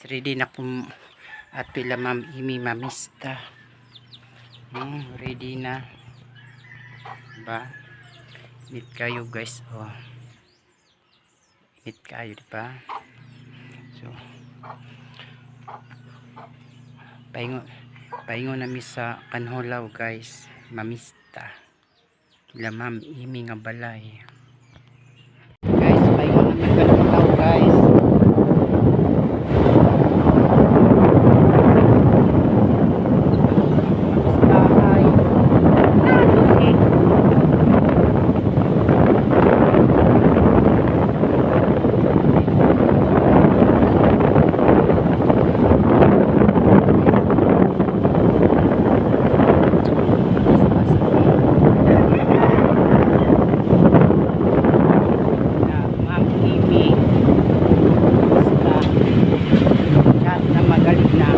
Ready na kung at pila, Ma'am Imi, mamista. Ready na. Ba? Init kayo, guys. Oh. Init kayo, di ba? So, paingo, paingo na mi sa Kanhulaw, guys. Mamista. Ila Ma'am Imi nga balay. Guys, paingo na mi Kanhulaw, guys. Mamistahay. Na Ma'am Amy. Basta chat na magaling na.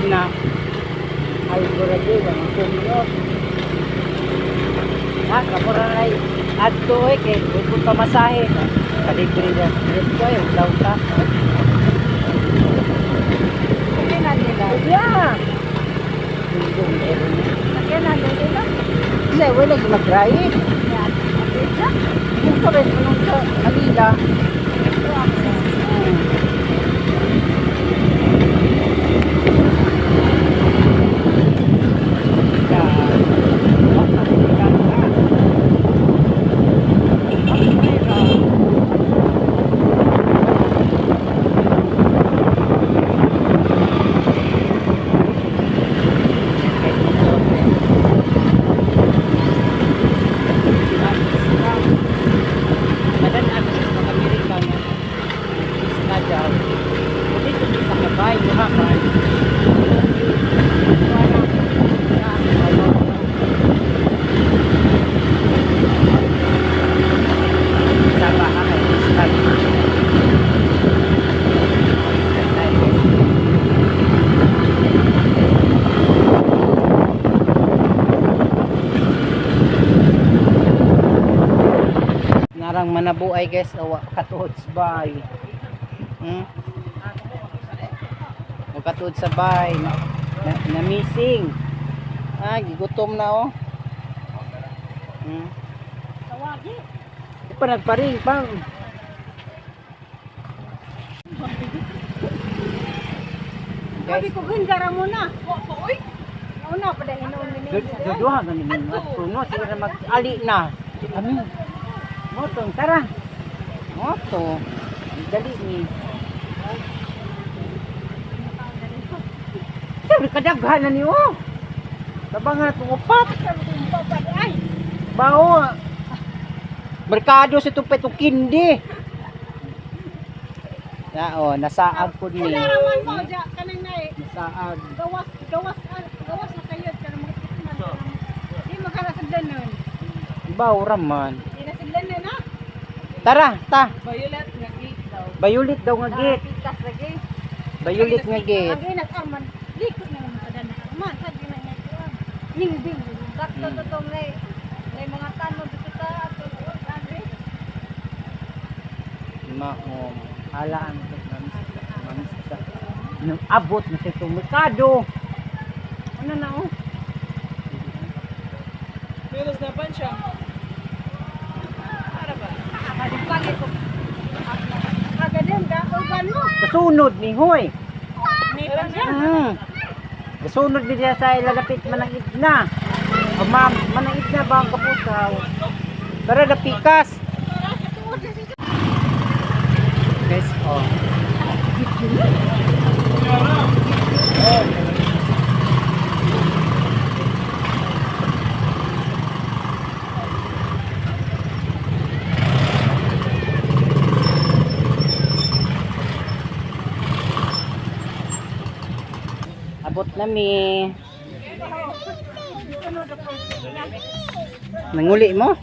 Na ay buragi ang kumot. Ha, kapura na adto eh kay kung pamasahe. Palibre na. Dito ay daw ka. Sakyan na nila. Yeah. Tundong meron na. Sakyan na nila. Hindi, wala yung mag-drive. Yan. Pizza. Kung ka rin, anong sa Manila. Madan ako sa Amerika nga isla daw. Dito sa Kabay, duha man. Wala sa ano. Sa baha kay isla. Narang manabuay, guys, awa katuod sa bay. Wa katuod sa bay. Na missing. Ah, gigutom na oh. Tawagi. Di pa nagparing pang. Sabi Guys, ko gandara mo na. Wa pa oy. Una pa dahil hinuon ni duduha na ninyo at puno sila na mag-ali na. Kami. Moto, tara. Moto. Ang dali ni. Sabi kadaghan na niyo. Tabangan itong upat. Sabi ko pa ay. Bao. Merkado sa tupet o kindi. Na oh, nasaag po ni. Wala man mo ja kanang nay. Nasaag. Gawas gawas ah, gawas na kayo kanang mga tikman. Di magkala sa danon. Bao raman. Di na sa danon ha. Tara, ta. Violet nga gate daw. Bayulit daw nga gate. Pikas lagi. Bayulit nga gate. Ang inak arman. Likod na naman sa danon arman. Sabi na niya. Ningding. Sakto totong nay. May mga tanong dito sa ato. Andre. Mao. Alaan ko mamista. Mamista. Nung abot na sa itong merkado. Ano na oh? Menos na pan siya. Para ba? Pagit ko. Agadem ka uban mo. Kasunod ni Hoy. Meron siya. Kasunod ni siya sa ilalapit manang idna. O ma'am, manang idna ba ang kapusaw? Tara na pikas. Guys, oh. Abot na mi. Nanguli mo?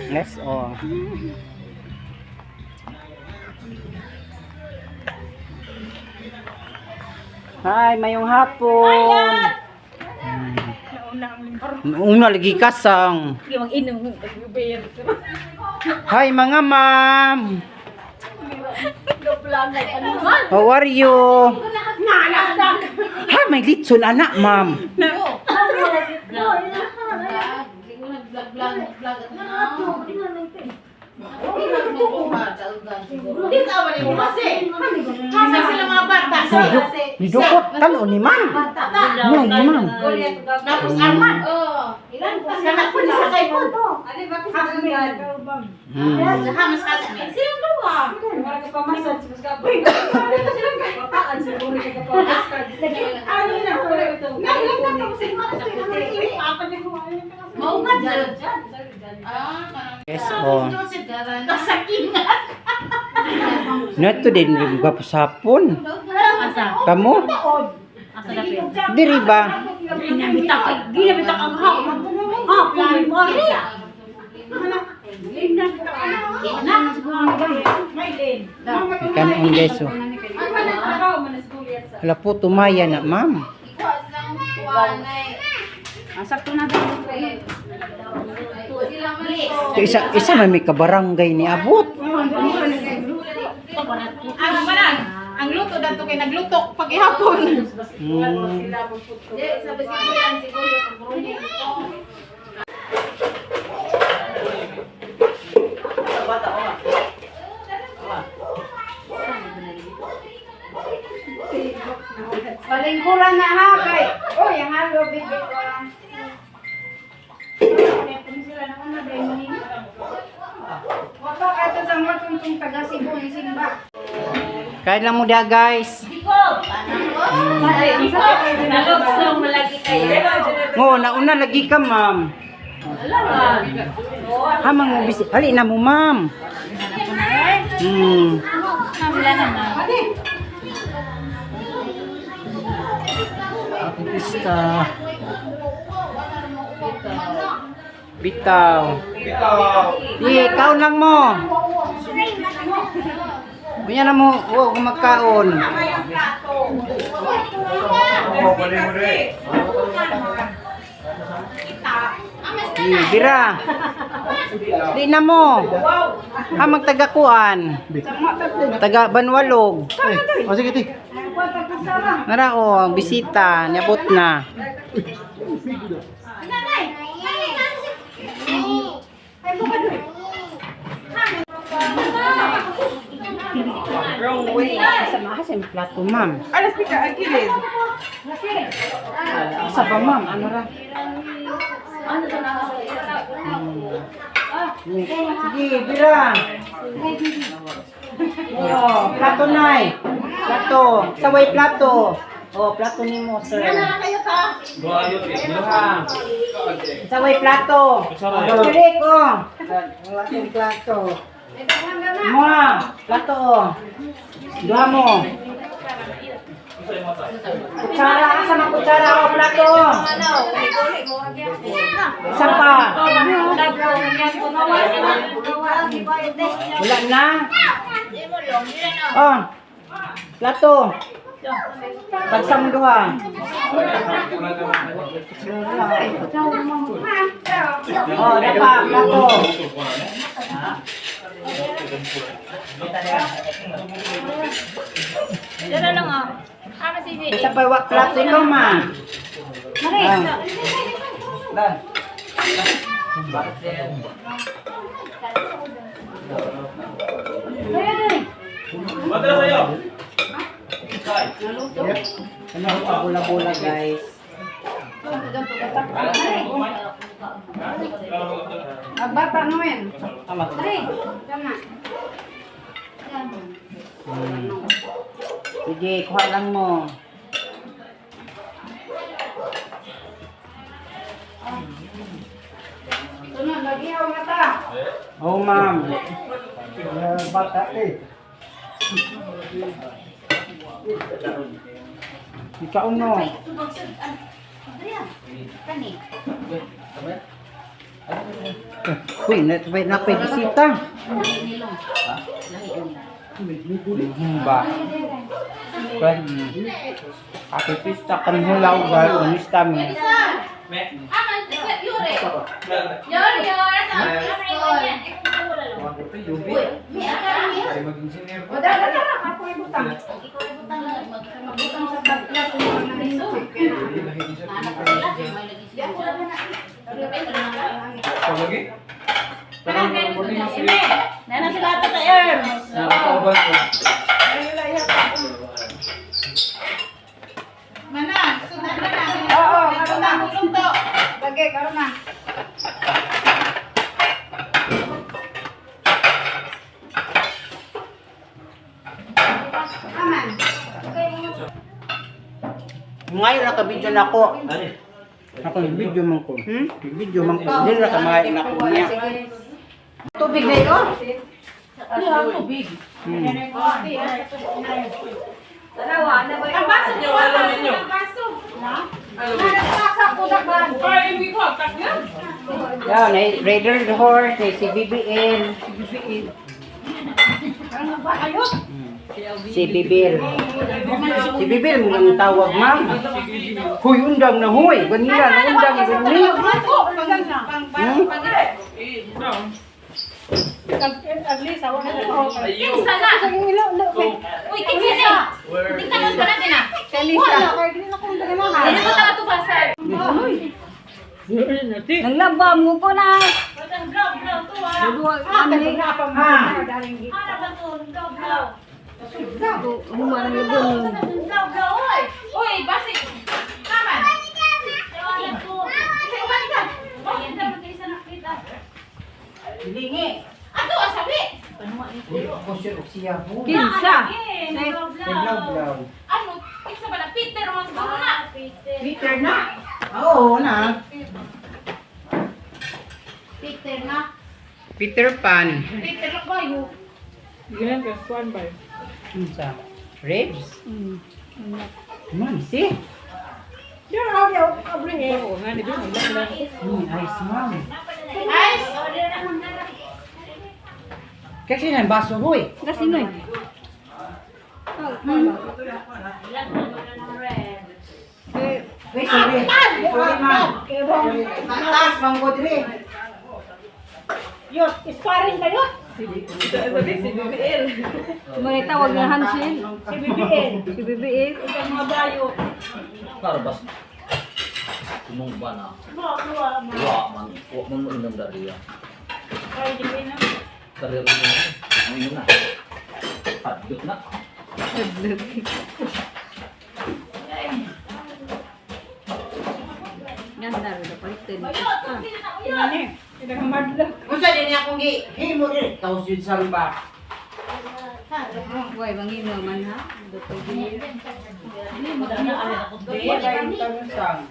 Yes, oh. Hi, mayong hapon. Una lagi kasang. Hi mga ma'am. How are you? Ha, may litson anak, ma'am. Nidukot talo ni ma'am. No, ni ma'am. Tapos arman. Kanak po ni sa kay po. Hamas kasmi. Silang duha. Maugad na. Yes, oh. Kasakingan. Nato din gwapo sa hapon. Kamo? Diri ba? Ginabita ang hapon. Hapon mo. Kanon guys, oh. Hala po, tumaya na, ma'am. So, isa man may kabarangay ni Abot. Ang manan, ang luto danto kay naglutok paghihapon. Palingkuran na ha kay. Oy, ang halo bigay ko lang. Wapa ka sa mga tuntong taga Cebu ni Simba. Kain lang mo da, guys. Nalugso malagi kayo. Oo, nauna lagi ka, ma'am. Ha, mang ubis. Hali na mo, ma'am. Happy Pista. Bitaw. Bitaw. Di, kaon lang mo. Unya na mo, oh, kung magkaon. Di, bira. Di na mo. Ha, magtagakuan. Taga Banwalog. O sige, ti. Nara oh, bisita, niabot na. Wrong way. Sa maas ang plato, ma'am. Alas pika ang kilid. Asa ba, ma'am? Ano ra? Sige, bira. Oh, plato nay. Plato. Saway plato. Oh, plato nimo, sir. Ah. Saway plato. Direk, oh. Wala kang plato. Mo, plato. Oh. Duha mo. Kutsara, asa man kutsara oh, plato. Isa pa. Wala na. Oh. Plato. Tagsam duha. Oh, dapa, plato. Dala lang ah. Ama si Isa pa wa plato ikaw ma. Ah. Ano ang bola-bola guys? Agbata Noel. Tama. Sige, kuha lang mo. Oh, ma'am. Bata eh. Ikaw no. Uy, napay napay bisita. Ba. Kan. Happy pista kan hulaw gal umista mi. Ah, yure. Yor, yor, sa Nana sila ata Erms. Mana, sundan na na. Oo, karon na. Lugto. Bagay, karon na. Aman. Ngayon ra ka video na ako. Ako video man ko. Video man ko. Dili ra ka mga na ko niya. Tubig na yun? Tubig. Tanawa, na ba Ang baso niyo, ang baso. Nagpasa ko na ba? Ay, hindi ko agtak na. Yeah, na Raider the horse, na si BBL. Si BBL. Si BBL mo ang tawag, ma'am. Huy, undang na huy. Ganila na undang ganila. Hmm? Kinsa na. Uy, kinsa na. Tingnan pa natin ah. Kalisa. Hindi mo tanga tubasa. Nanglaba mo ko na. Blow, blow, to ah. Ha? Para ba to? Blow, blow. Humarang libon. Blow, blow, oy. Uy, basi. Tama. Isa uban ka. Ayan na mag-isa nakita. Lingi. Ato asabi. Ako siya og siya ho. Kinsa. Blow, Blow, blow. Ano? Kinsa ba na Peter man siguro na. Peter na. Oo na. Peter na. Peter Pan. Peter na kayo. Ganyan ka, kuan ba? Unsa? Ribs? Ma'am, see? Oo, nga, di ba? Ice, ma'am. Ice. Kasi nang baso, hoy. Kasi noy. Wait, sorry. Sorry, ma'am. Sorry. Taas, ma'am ko diri. Sabi si BBL. Muna tawag na Hansin. Si BBL. Si BBL. Karbas. Kumong ba na? Wa man. Wa man mo inom dari ya. Dari mo. Ang inom na. Padlok na. Ganda rin palitin. Unsa din niya akong gi himo diri? Taos yun sa lumba. Way mangino man ha. Dito gini. Wala yung tanusang.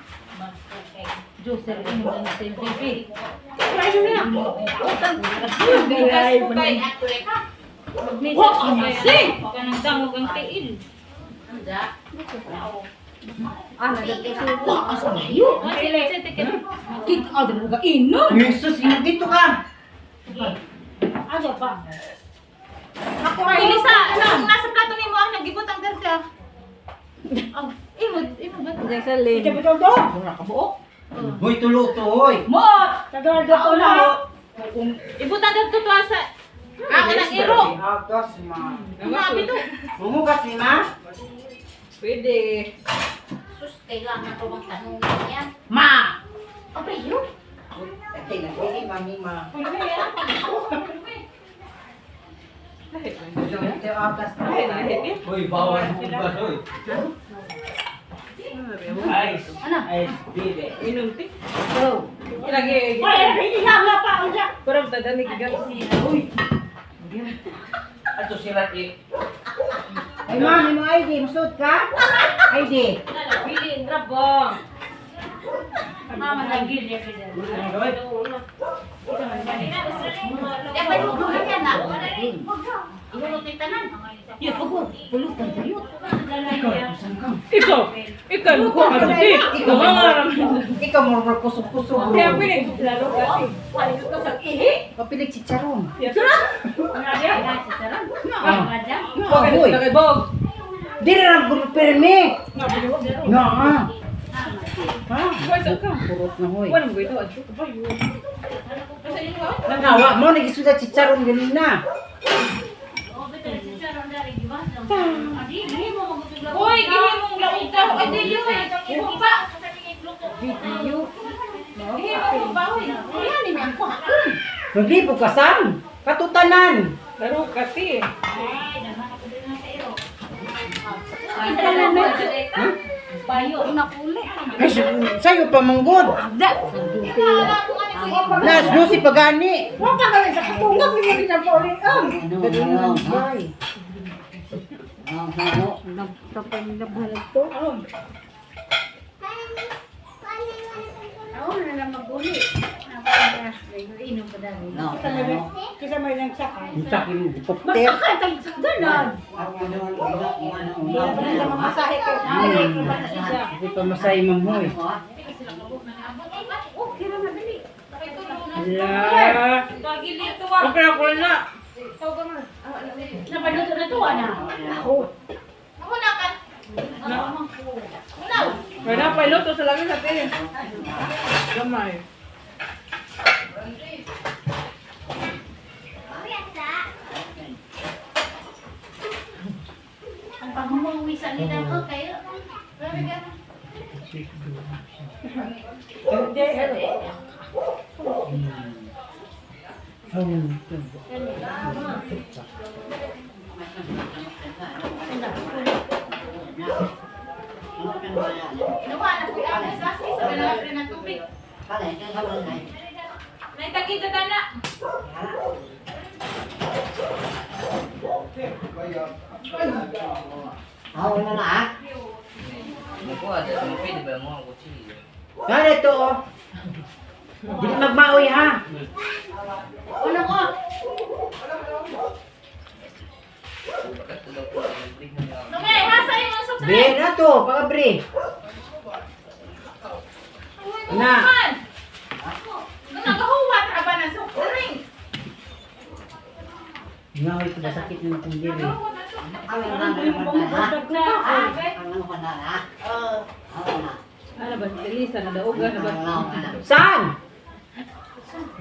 Ah, nagatuso. Jesus, dito ka. Ako ay Lisa, nasa plato nimo ang nagibutang dito. Oh, imo imo ba? Diyan sa lane. Hoy, tulo to, hoy. Ibutang dito to sa Ah, kanang iro. Agas, ma. Mga bito. Mumugas ni ma? Pwede. Sus, kailangan ko bang tanungin yan? Ma! Abre yun. Ate, nagdili, mami, ma. Ito, agas na. Hoy, bawal mo ba hoy? Ice. Ice, bibi. Inom ti. Lagi. Kurang tadani gigas. Uy. Ato sila i. Ay, ma'am, mo ID. Masud ka? ID. Bilin rabong. Mama lagi niya kaya. Dapat mo yan na. Ihulot ni tanan. Yo, pagod. Pulutan tayo. Ikaw, saan ka? Ikaw, ikaw, ko ano di. Ikaw nga raman. Ikaw mo kusog-kusog. Kaya pinig lalo kasi. Papilig chicharon. Ah. Hoy. Nakibog. Dili ra gud pirmi. Nga. Ah. Ha? Hoy, saan ka? Purot na hoy. Wala mo ito. Adyo ka ba yun? Nangawa mo nagisuda chicharon ganina. Uy, gihimong laog ka. Ay, dili oy. Humpa. Video. Gihimong humpa oy. Maglibo ka sam. Katutanan. Laro kasi. Bayo na kuli. Ay, sayo pa manggod. Nas Lucy pagani. Wa pa ka sa katungag ni mo ginapoli. Ano, ay. Nagpapalabhalag to. Ako na lang maguli. Inom pa dahil. Kisa may lang sakay. Ang sakin pupter. Masakay tag ganan. Mamasahe kayo. Hindi pa masay mamoy. Okay ra madali. Ala. Gagilito ah. Okay ako na. Napaluto na to ana. Muna ka. Muna. Wala pa iluto sa langit natin. Gamay. Ang pagmumuwi sa nila ko kayo. Grabe ka. Nawa na kuya ang sa sa wala pa ng tubig. Naitagi dyan na. Nga ito oh. Dili magmaoy ha. Ano ko? Nungay, hasa yung mga soft Bre drinks. na to, pagabre. Na. Nung nagahuwat ra ba ng soft drinks? Nga ito masakit ng kung dili. Nagahuwat ng soft Ano ba? Si Elisa, nadaugan na ba? Saan?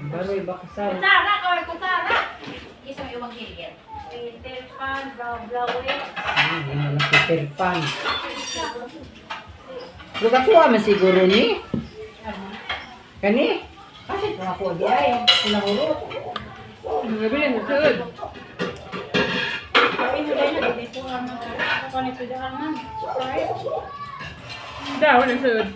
Baroy baka saan? Tara, kaway ko tara. Isang ibang hiligin. Peter pan, blah blah eh. Ah, yun na lang Peter Pan. Lugar ko man siguro ni. Kani? Kasi kung ako di ay pinahurot. Gabi na sud. Daw na sud.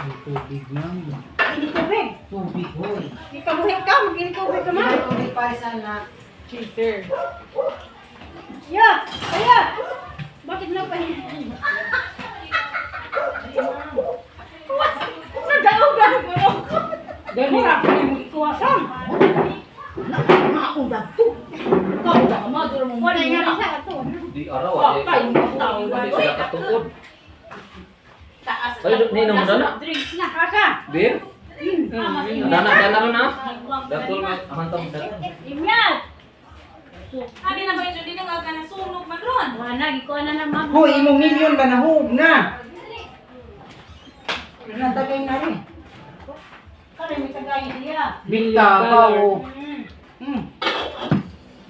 Ang tubig ma'am. Tubig. Tubig hoy. Ikabuhi ka, mag-tubig ka man. Tubig para sana. Cheater. Ya, kaya. Bakit na pa? Nagaugan ko. Gani ra ko mo ikuwasan. Wala nga rin sa ato. Di araw ah. Di sila katuod. Taas. Ay, ninom mo na? Drinks na. Asa? Bir? Dana, dana mo na. Dakol may amantong dana. Imyat! Abi na ba yun? Hindi na nga nasunog man ron. Wala, gikuha na naman. Hoy, imong milyon ba nahug na? Natagay na rin. Kare may tagay niya. Bita ba o?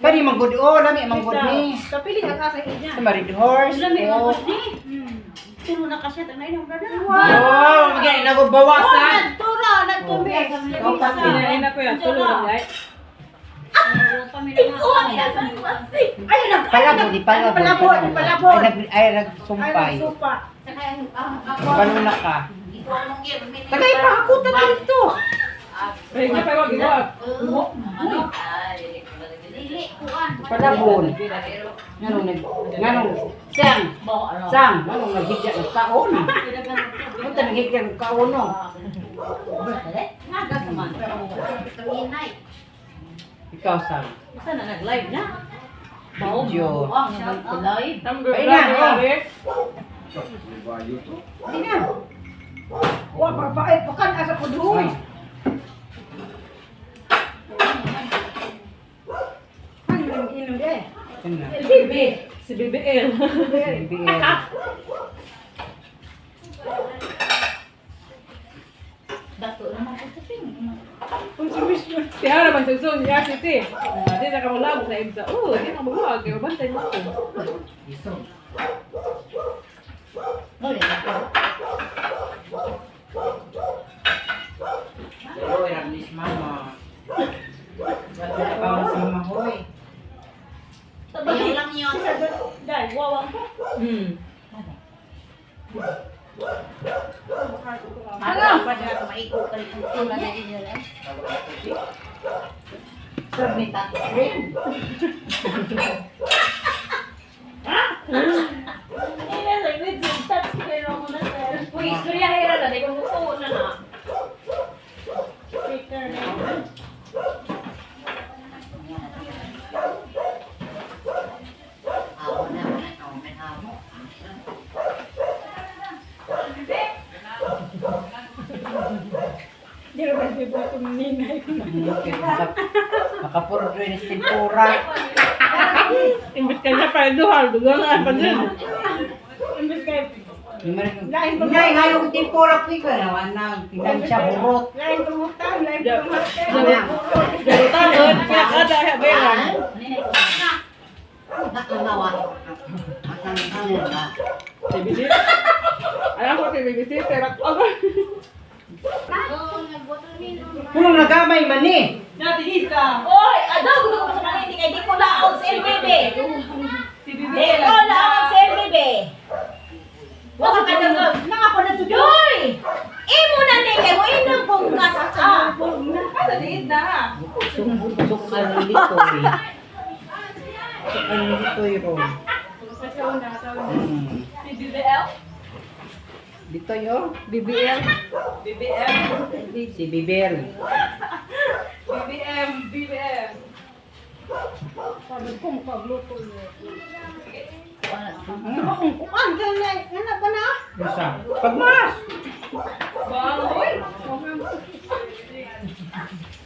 Kani manggod o, lami manggod ni. Kapili ka sa iya. Sa Marid horse. Lami Oh. ang ni. Tulo na kasi tanay nang brada. Oh, magay na ko bawasan. Nagtura, nagtumbis. Oh, pati. Inain ako yan. Tulo lang ay. Ikuha niya sa iwasi. Ay, nag Palabon, di palabon. Palabon, palabon. Ay, nag ay Ay, nagsumpay. nagsupa. Saka ang ako. Baluna ka. Ikuha mong yun. Tagay pa ako ta dito. Ay, nga pa wag iwag. Dili. Palabon. Nganong nag nganong sang sang nganong naghigya ng kaon. Punta naghigya ng kaon no. Ikaw sang. Basta na nag-live na. Video. Live. Ay na. Oh. Ay na. Wa pa ay pakan asa ko duhoy. Ay. Ano yung inom eh? Yan na. LBB. Si BBL. BBL. Dato naman ko sa ping. Tiara man sa zone niya si Ti. Di na ka malag sa ibsa. Oh, di na mabuhag kay bantay mo ko. Pero ni si mama. Wala pa si mama hoy. Tabahin lang yun. Dai, wawa ko. Ano? Maigo ka rin. Wala na inyo lang. Sir, may touchscreen. Uy, istorya hera na dai kung gusto na na. Speaker na. Makapuro doon is tempura. Imbis kanya pa duhal dugang pa din. Imbis kay Ngay, ngayon kong tempura ko ikaw. Nawan na, tingnan siya burot. Lain pangutang, lain pangutang. Jarutan, kaya kada bayaran. BBC. Alam ko kay BBC pero ako. Punong nagamay man eh. Natinisa. Oy, adaw ko ko sa kanini kay di ko laot sa LBB. Si Di BBL. ko laot sa LBB. Wa ka na Nangako na to Yoy! Imo na ni kay mo inong kong gas ah. Asa liit na. Sukal nito eh. Sukal nito eh, Ron. Si BBL? Dito yo. BBL. BBM. Si Bibel. BBM. BBM. Sabi ko makagluto yun. Akong kuan kay na na ba na? Isa. Pagmas! Bangoy.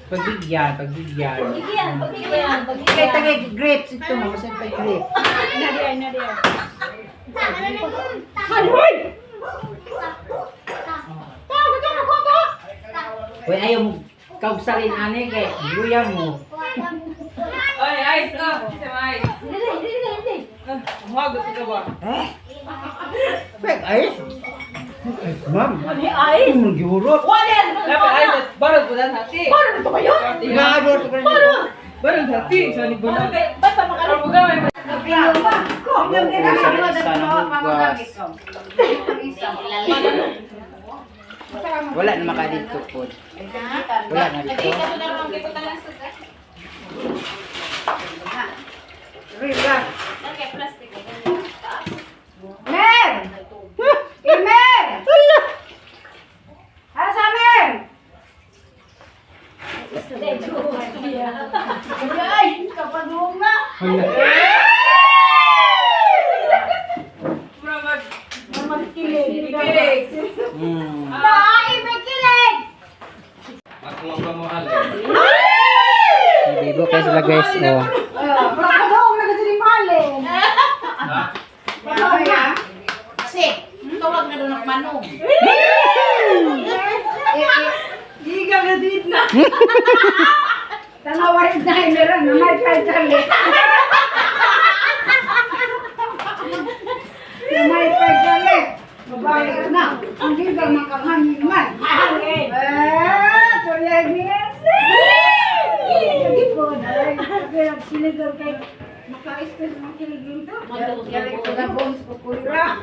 Pagbigyan, pagbigyan. Pagbigyan, pagbigyan, Kaya pagbigyan. tagay grapes ito, mamasan pa yung grapes. Nadi ay nadi ay. Hoy, ayaw mo kaugsalin ani kay luya mo. Ay, ice ah. Si Mai. Hindi, hindi, hindi, hindi. Huwag ka ba? Eh? Pek, ayos. Ma'am. Ano ay? Ang gihurot. Wala yan. Dapat ice barod po dan hati. Parang ito ba yun? Inaador sa kanila. Barod hati sa ni Bonan. Basta makaroon. Ano ba may Oo, sa isa ng hugas. Wala na makadito po. Wala na dito. Mer! Imer! Asa Mer? Ay, kapadung na. Wala. Magkilig. Kilig. Ay, may kilig! Bibo kayo sila guys. Oh. Kapadung na kasi ni Malin. Kapadung na. Kasi, tawag na doon ang manong. Giga na dit na. Tanawarin na meron na may pagkali. Na may pagkali. Babae na. Ang gigang makanghanin man. Eh, tuloy niya. Hindi po. Dahil sinigaw kay maka-stress ng kilig nito. Galing ko na bones ko kuya.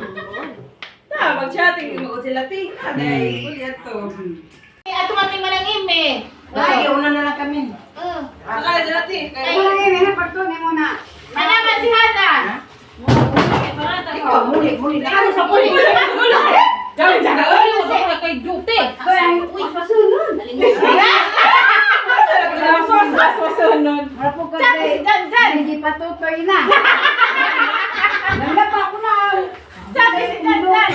Ta, mag-chatting mo sila ti. Aday, kulit to. Ato kami manang ime. Sige, una na lang kami. Saka dyan ati. Muna ini pagtunin mo na. Ana man si Hana. Ikaw, muli, muli. Ano sa puli? Dami dyan ka. Ay, wala ka kay duty. Uy, pasunod. Susunod. Rapo ka kay. Hindi patutoy na. Nandapa ako na. Sabi si Dandan.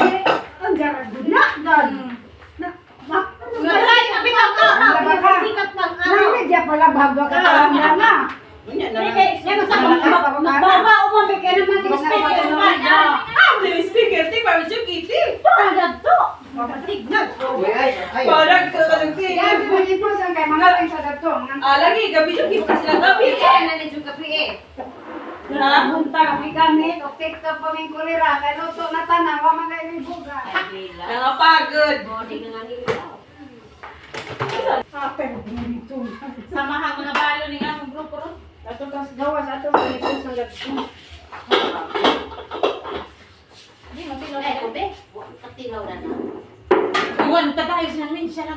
Ang garag na dan. Na, ma. Wala, bitaw to. Sikat ng araw. Nang medya pala bago ka na na. Unya na lang. Yan sa Baba umami kay naman di Ah, may speaker ti para chuki ti. Uy, ay, ay. Parang ka sa ti. Yan manipos ang kay mga sa dato. Ah, lagi gabi chuki pa sila gabi. Ha? Punta kami kami, og TikTok pa ming kulira, kay luto na tanan, wa man kay buga. Nangapagod. Samahan mga balo ni among grupo ron. Ato kang gawas ato manipos ang dato. Di matilaw na ko be. Katilaw na na. Iwan ta tayo sa namin siya na.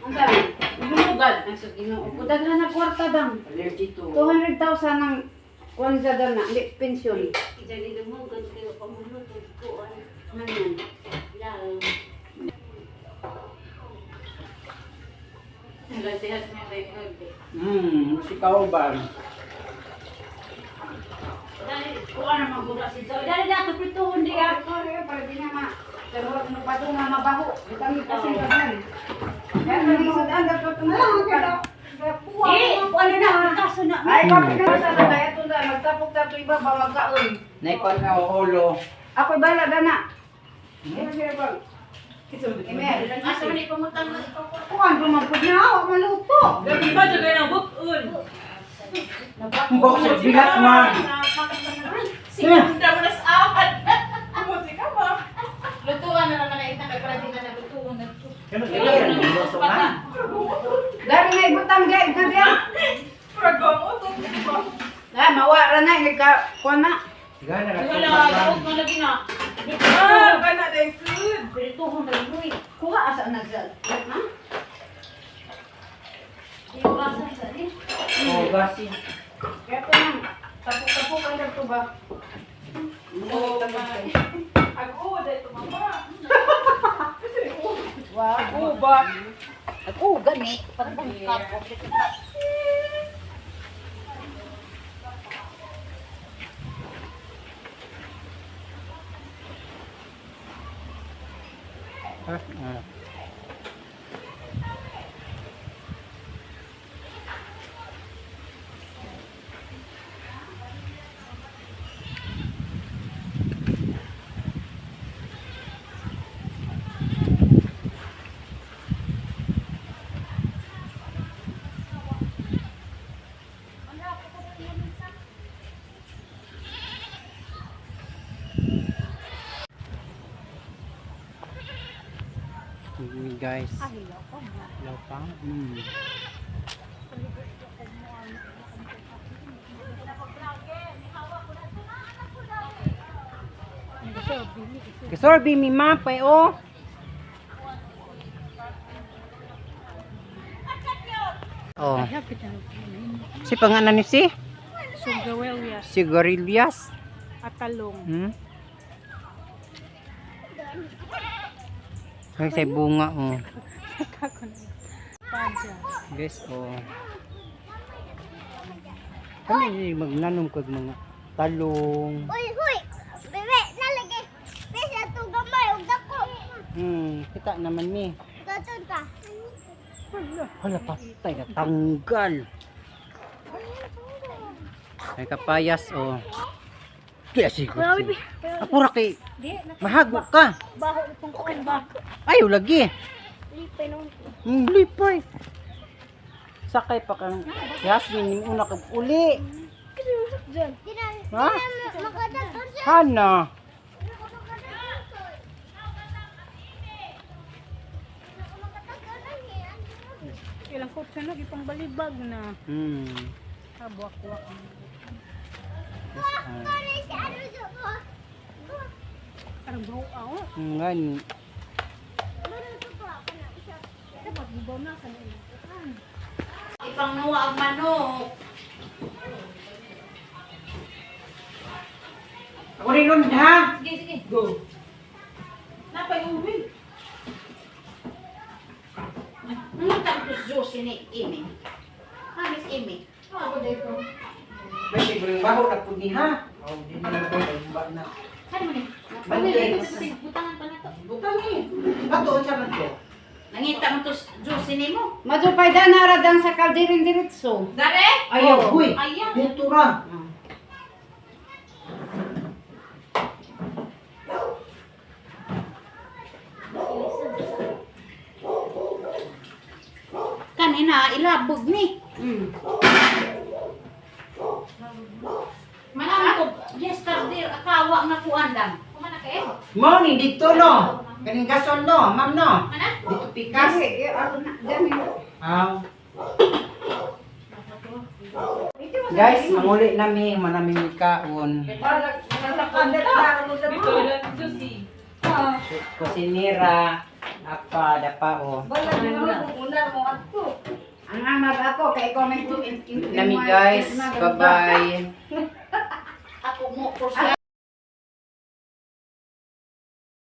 Ang sabi? Lumugan. Ang sa Ginoo. Daghan na kwarta dang. Allergy to. 200,000 ang kuan sa dan na, di pensyon. Ano yan? Si Kauban. Sorry, para di na ma. Pero wag mo pa nga mabaho. Bitang kasi kagan. Kaya kami sa daan dapat tunga. Eh, wala na kaso na. Ay, kapit na sa kaya tunda magtapok ta to iba ba magkaon. Naikon ka ulo. Ako bala dana. Imo siya ba? Emel. Asa man ipamutang na ikaw ko. Kuan pa man pud na ako maluto. Gabi ba jud ng bukun. Bukod bigat man. Sikunda mo na sa apat. Muti ka ba? Lutuan na naman na itang kay para di na nalutuan na to. Dari na ibutang gay na diya. Pragamo to. Ah, mawa ra na nagka kuan na. Gana ka Wala, daog man lagi na. Ah, kana day food. Pirituhon na luy. Kuha asa na sa. Ha? Iwasan sa ni. Oh, gasi. Kaya to nang tapok-tapok ang dagto ba? Oh, my. Ako, dahil to mama. Wow. Uba. Ako gani. Ah. Guys. Hilaw pa. Kasorbi mi mapay oh. Oh. Si pangalan ni si? Sugawelias, Sigarilyas. atalong. Ay, sa bunga oh. Padya. Guys, oh. Kami magnanom kag mga talong. Uy, huy! Bebe, nalagay. Bebe, sa itong gamay, huwag dako. Kita naman ni. Gatun ka. Hala, patay na tanggal. May kapayas, oh. Kaya siguro. Ako ra kay mahago ka. Baho itong kuan ba? Ay, lagi. Lipay nung. Lipay. Sakay pa kang Yasmin, yung una kag uli. Ha? Makadaton siya. Hana. Ilang kutsa na, ipang balibag na. Kabuwak-buwak. Parang buo Ngani. Dapat bubaw na sa nila. Ipangnuwa ang manok. Ako rin nun ha. Sige, sige. Go. Napay uwi. Ano tang juice ni Imi? Ha, Miss Imi? Ako dito. May siguro yung baho na pud ni ha. Oh, di na lang ba na. Ano man eh? Balik. Butangan pa na to. Butang ni. Bato unsa man to? Nangita mo to juice ni mo. Madupay da narad sa kaldirin diretso. Dare? Ayaw, huy. Ayaw. Dito ra. Kanina ilabog ni. Manami ko yesterday akawa nga kuan lang. Kumana kay? Mao ni dito no. Kaning gasol no, ma'am no. Mana? Dito pikas. Kasi, ako na, dami. Aw. Guys, manguli nami, manami mikaon. Dito lang juicy. Kusinira, apa, dapa o. Ang amag ako, kay ikaw may Nami guys, bye-bye. Ako mo kursa.